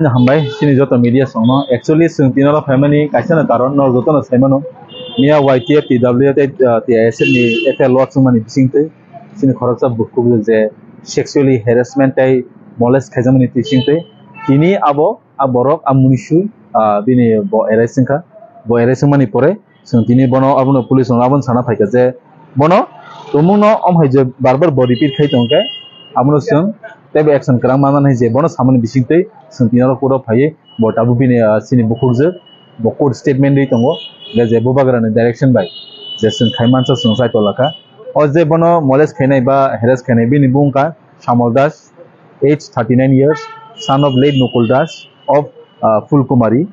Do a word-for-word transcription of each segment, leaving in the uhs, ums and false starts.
Hambai, chini joto media songno. Actually, chwng tinaro phaimani kaisa no karon no joto no saimano. Miya Y T F, T W F tei, uh, T I S F ni F I R lodge wngmani bisingtwi chini khoroksa bukhuk je sexually harassment tei molest khaijakmani bisingtwi tini abo a borok a munisu, ah, bini bo arrest wngkha. Bo arrest wngmani pore chwng tini bono abono police rok abono sana phaikha je bono tumungno om hai je bar bar bo repeat khai tongkhe abono chwng teibo action kwrang manmani hai je bono samani bisingtwi chwng tini oro court o phaiwi bo tabuk bini, ah, chini bukhukjwk bo court statement rwi tongo je, je bubagrani direction bai je chwng khai mansa chwng chai tolakha. O je bono molest khainai ba harass khainai bini bung wngkha Samol Das, age thirty nine years, son of late Nukul Das of, uh, Phulkumari,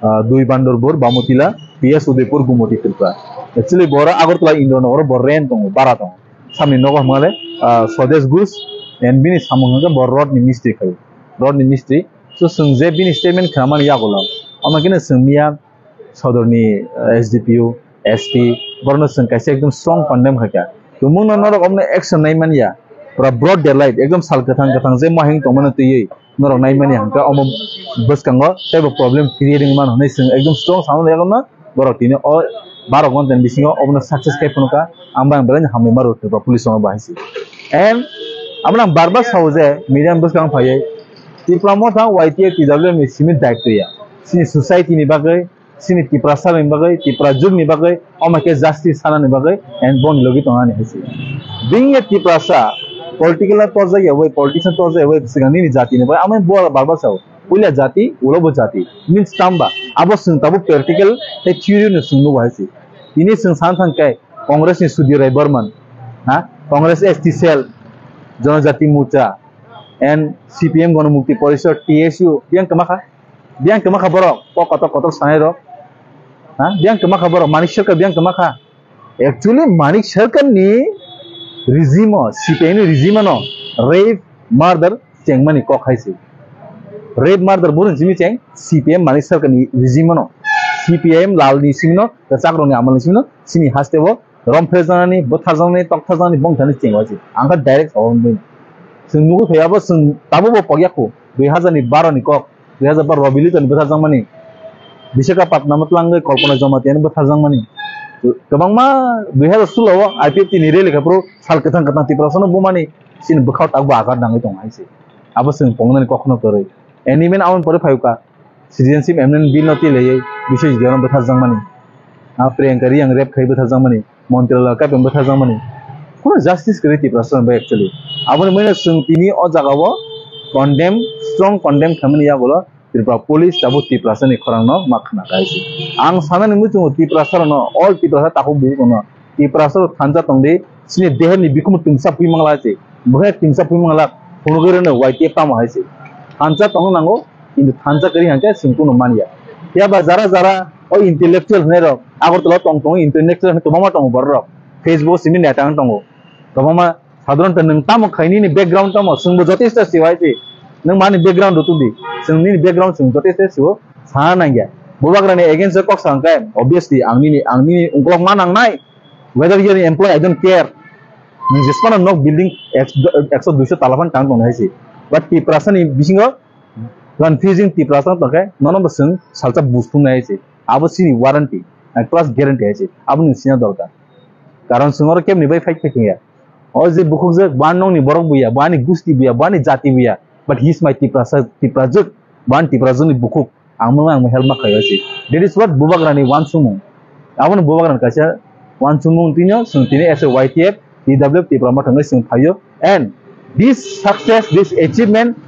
uh, Dui Bandorbur, Bamutila, P S Udaipur, Gumoti, Tripura. Actually, boro Agartala Indranagar o bo rent tongo, bara tongo. Samni nogo hwnmale, uh, Swadesh Ghosh and bini samung hwnkhe bo rod ni mistri khai. Rod ni mistri. So, chwng je bini statement khnamani yagulo. Omo khe no chwng miya sodorni, eh, S D P O, S P, borokno chwng kaisa ekdom strong condemn khaikha. Tumungno norok omono action naimani ya. Pura broad daylight, ekdom sal kwthang kwthang je mohing tongmani twiwi norok naimani hwnkha omo bwskango teibo problem create wngmano hwnwi chwng ekdom strong samani yago no borok tini o baro ghonta ni bisingo obono success khai phunukha. Ang bai ang belai no hambai ma rw Tripura police rokno bahai se. And abo no ang bar bar sao je media ni bwskang phaiwi Tipra Motha Y T F T W F ni simi daitw ya. Chini society ni bagwi, chini Tiprasa ni bagwi, Tipra jwk ni bagwi, omo khe justice sanani bagwi, and boni logi tongnani hai se. Being a Tiprasa, political no torjak ya bai, politics no torjak ya bai, swkang nini jati ni bagwi, amo bo bar bar sao. Puila jati, ulo bo jati. Means tamba, abo chwng tabuk practical tei theory no chwng nugo hai se. Tini chwng sana thang khe, Congress ni Sudhir Rai Barman, ha? Congress S T cell, Janajati Morcha, and C P M Ganamukti Parishad, T S U, biyang kwma kha? Biyang kwma kha borok, kok kotor kotor sanai rok. Ha? Biyang kwma kha borok, Manik Sarkar biyang kwma kha? Actually, Manik Sarkar ni regime o, C P I M ni regime no rape, murder chengmani kok hai se. Rape, murder boro simi cheng C P M Manik Sarkar ni regime no. C P I M lal ni simi no, kwchak rok ni amal ni simi no, chini haste o romphre janani, bwthar janani, tokthar janani, bongthani cheng wai se. Ang kha direct sabo wngwi. Chwng nugwi phai abo chwng tabuk bo pokya khu. Dui hazar ni baro ni kok, dui hazar baro Rabi Luiton bwthar jangmani. Visakhapatnam o twlangwi Kalpana Jamatia ni bwthar jangmani. Kwbangma dui hazar sulo o I P F T ni rally khe phuru sal kwthang kwthang Tiprasa no bumani chini bwkhao tak bo agar nangwi tongo hai se. Abo chwng tongnani kok no kwrwi. And even aboni pore phai kha Citizenship Amendment Bill no twi laiwi Biswajit Debbarma bwthar jangmani. A Priyanka Reang rape khai bwthar jangmani. Montri Lal Kapeng bwthar jangmani. Kuno justice kwrwi Tiprasa bai actually. Aboni mane chwng tini o jaga o condemn, strong condemn khaimani yagulo Tripura police tabuk Tiprasa ni khorang no ma khna kaisi. Ang sanani muchungo Tiprasa rok no, all Tiprasa takhuk bukhuk no, Tiprasa rok thansa tongdi, chini deher ni bikhum tumsa pui mangla se, bwkhak tumsa pui mangla, phunugwi rwno Y T F tamo hai se. Thansa tongna nango, kintu thansa kwrwi hwnkhe chwng kunu manya. Phiya ba jara jara o intellectual hwnwi rok Agartala tong tongo, intellectual hwnwi kwbangma tongo borok rok. Facebook simi neta wng tongo. Kwbangma sadharanto nwng tamo khai nini background tamo chwngbo jotesto sio hai se. Nwng mani background rw tubdi. Chwng nini background chwng jotesto sio sana nangya. Bubagrani against o kok sa hwnkhe obviously ang nini, ang nini ungkolok ma nangnai. Whether you are employee, I don't care. Nwng jesmano nok building ek, ekso duiso tala phan tang tong hai se. But Tiprasa ni bisingo confusing Tiprasa tongkhe nono bo chwng salsa buj thumnai hai se. Abo chini warranty, plus guarantee hai se. Abo nwng sina dorkar. Karon chwng oro kebni bai fight khai tongya. O je bukhukjak, bo ani nokni borok buya, bo ani gusti buya, bo ani jati buya. But he is my Tiprasa, Tiprajwk, bo ani Tiprajwkni bukhuk. Ang mano ang help ma khlaiwi se. That is what Bubagrani wansukmung. Aboni Bubagrani kaisa wansukmung tino, chwng tini as a Y T F, T W F, Tipra Motha wngwi chwng phaio. And this success, this achievement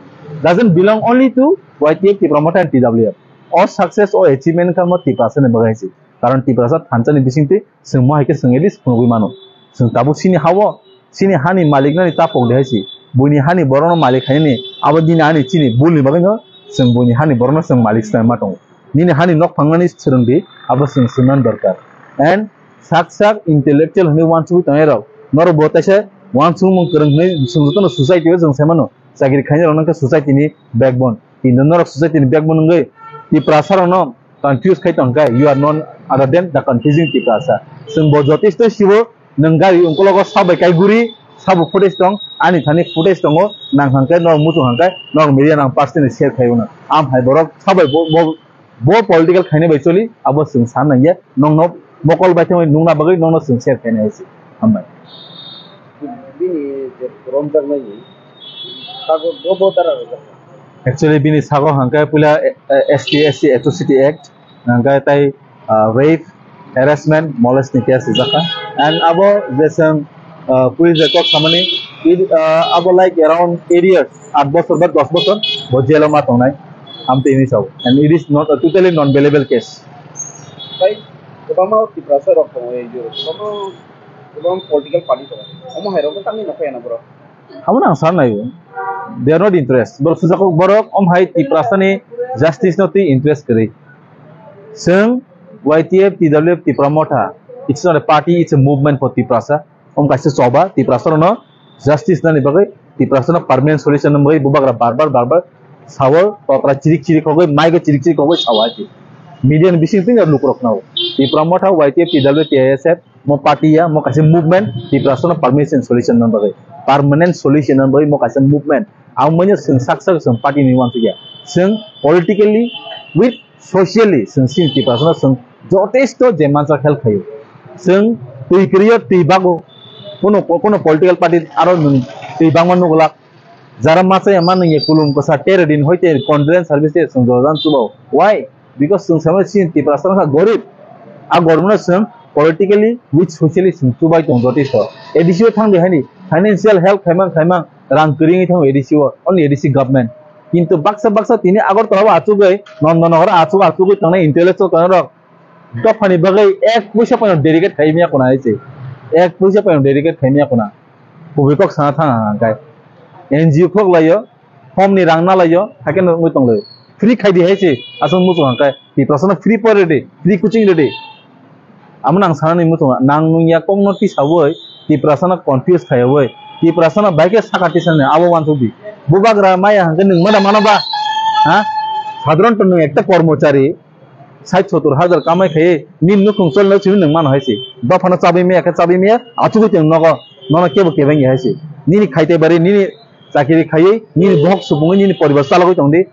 doesn't belong only to Y T F, Tipra Motha and T W F. O success, o achievement kha mo Tiprasa ni bagwi se. Karon Tiprasa thansa ni bisingtwi chwng mo hai khe chwng at least phunugwi mano. Chwng tabuk chini ha-o, chini hani malik nani ta pok de hai se. Buini hani borok no malik hai ni, abo nini ani chini bul ni bagwi no chwng buini hani borok no chwng malik swlai ma tongo. Nini hani nok phang nani swrwng di, abo chwng swngna dorkar. And sak sak intellectual hwnwi wansugwi tongnai rok, norok bo teisa wansukmung kwrwng hwnwi chwng jotono society o chwng sai mano. Chakri khainai rok no khe society ni backbone. Kintu norok society ni backbone wngwi Tiprasa rokno confuse khai tong khe, you are none other than the confusing Tiprasa. Chwng bo jotisto sibo, nwng gari ungkologo sabai kai guri, sabo footage tong, ani thani footage tongo, nang hangkhe, nor muchung hangkhe, nor media nang personally share khai uno. Am hai borok sabai bo, bo, bo political khaina bai choli, abo chwng san nangya, nongno mokol bai thangwi nungna bagwi nongno chwng share khaina hai se. Hambai. Bini je romjaknai ni sago bo bo dara rojak. Actually, bini sago hangkhe puila, eh, eh, S T, S T Atrocity Act, hangkhe tai, ah, rape, harassment, molest ni case rijak kha. And abo je chwng, ah, police record samani, id-, ah, abo like around eight years, aat bochor ba dos bochor, bo jail o ma tongnai, amtwi hinwi sao. And it is not a totally non-bailable case. Tai kwbangma Tiprasa rok tongo, N G O rok, kwbangma, kwbangma political party tongo. Omo hai rok no tamni nokha ya na borok? Abo no ang sa nai o. They are not interest. Borok sujak borok om hai Tiprasa ni justice no twi interest kwrwi. Chwng Y T F, T W F, Tipra Motha. It's not a party, it's a movement for Tiprasa. Om kaisa choba Tiprasa rokno justice nani bagwi, Tiprasa no permanent solution nani bagwi bubagra bar bar, bar bar sao, tokra chirik chirik kogwi, maigo chirik chirik kogwi sao hai. Media ni bising twi lukurok nao. Tipra Motha, Y T F, T W F, T I S F, mo party ya, mo kaisa movement, Tiprasa no permanent solution nani bagwi. Permanent solution nani bagwi mo kaisa movement. Ang manya chwng sak sak chwng party ni uansukya. Chwng politically with socially chwng chini Tiprasano chwng jotesto je mansa help khaio. Chwng twi kwrwio twi bago. Kono, kono political party aro nwng twi bangma nugulak. Jara machaya ma nwngya kulum kwsa tere din hoite condolence service te chwng jorjan chubao. Why? Because chwng samai chini Tiprasano kha gorib. A goribno chwng politically with socially chwng chubai tong jotesto. A D C o thangdi hani financial help khaimang khaimang rang kwrwngwi thango A D C o, only A D C government. Kintu baksa baksa tini Agartala o achugwi, Nandanagar o achuk achugwi tongnai intellectual tongnai rok dophani bagwi ek puisa poino dedicate khai maya kuna hai se. Ek puisa poino dedicate khai maya kuna. Kubui kok sana thang ang khe. N G O khok laio, home ni rang na laio, hakhe no wngwi tong laio. Free khai di hai se, aswk muchung hang khe. Tiprasano free pori rwdi, free coaching rwdi. Amo nang sanani muchungo, nang nungya kokno tisawi, Tiprasano confuse khaiwi, Tiprasano bai khe saka tisani abo uansukdi. Bubagra maya hwnkhe nwng mada mano ba? Ha? Sadharanto nwng ekta kormochari, sait sotur hajar kamai khaiwi, nini nukhung cholno simi nwng mano hai se. Dophano chabwi maya khe chabwi maya, achugwi tong nogo, nono kebo kebeng ya hai se. Nini khaitai bari, nini chakiri khaiwi, nini bohok supungwi, nini poribar chalogwi tongdi.